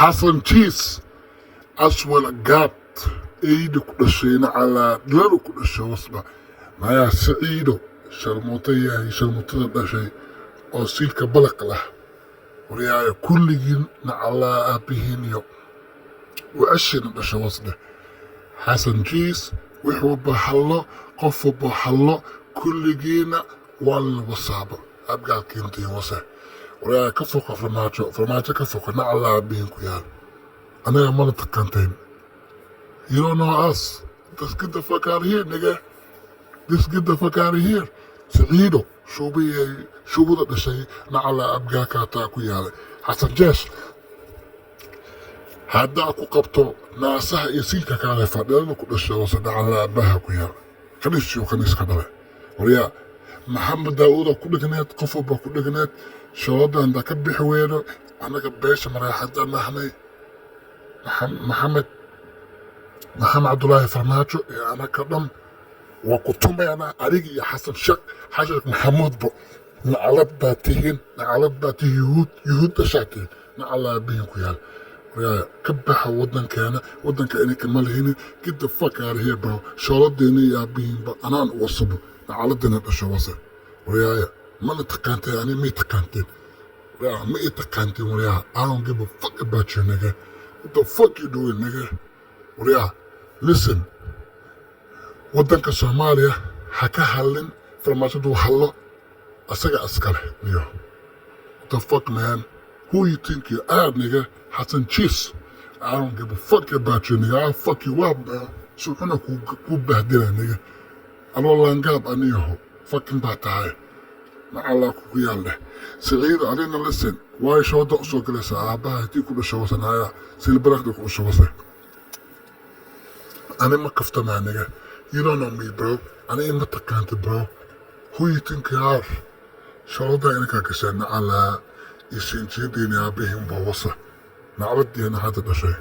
Xasan Jiis aswal gaad eyda ku dhashay, nacalaa dhilada ku dhashay wasba. Nayaa Saciido sharmuuto yahay, sharmuutada dhashay oo siilka balaq lah. Waryaaya, kulligiin nacalaa aabihiin iyo wacashina dhasha wasdhe. Xasan Jiis wix walba hallo, qof walba hallo, kulligiina waa la wasaabo abgaalkiintiin wase. Waryaaya, ka foqa Farmaajo, Farmaajo ka foqa, nacalaa aabihiin ku yaal. Anaga mana taqaanteen. You don't know us. Just get the fuck out of here, nigga. Just get the fuck out of here. Saciido shuubiyay, shuubada dhashay, nacalaa abgaalkaataa ku yaalay. Xasan Jees haddaa ku qabto, naasaha iyo siilka kaale fadhilada ku dhashay wase, nacalaa abaha ku yaal, khaniisiyo khaniis ka dhale. Waryaa, Maxamed Daawuda ku dhegneed, qof walba ku dhegneed. Shalada haddaa ka bixi weyno, annaga beesha Mareexada nahnay, Maxamed Cabdulaahi Farmaajo iyo anaka dhan waa ku tumaynaa, adiga iyo Xasan Sheekh, Xasan Maxamuudba. Nacalad baa tihiin, nacalad baa tihiin, yuhuud, yuhuud dhashaa tihiin, nacalaa bihin ku yaal. Waryaaya, ka baxa waddankeena, waddanka ininka ma lihinin. Get the fuck out of here, bro. Shooladeena iyo aabihiinba anaan wasabo, nacaladina dhasho wase. Waryaaya, mana taqaanteen, ani may taqaanteen. Waryaaya, ma i taqaanteen. Waryaaya, I don't give a fuck about you, nigga. What the fuck you doing, nigga? Waryaaya, listen, waddanka Soomaaliya ha ka hadlin. Farmaajadu hadlo, asaga iskale niyo. What the fuck, man? Who you think you are, nigga? Hassan Cheese, I don't give a fuck about you, nigga. I'll fuck you up, man. Suxuna ku bahdila, nigga. Aloo laangaab aniyaho fucking baa tahay, nacalaa kugu yaal leh. Siciido, adina listen, waayo shooda usoo galaysaa? Aabbaha haddii ku dhasho wasanaya, silbarakda ku dhasho wase. Ani ma kaftamaa, nigga. You don't know me, bro. Ani ima taqaanta, bro. Who you think you are? Shalada inankaa gashaa, nacalaa iyo sinjiyadeena aabihiin baa wasa, nacladiina hadda dhashay.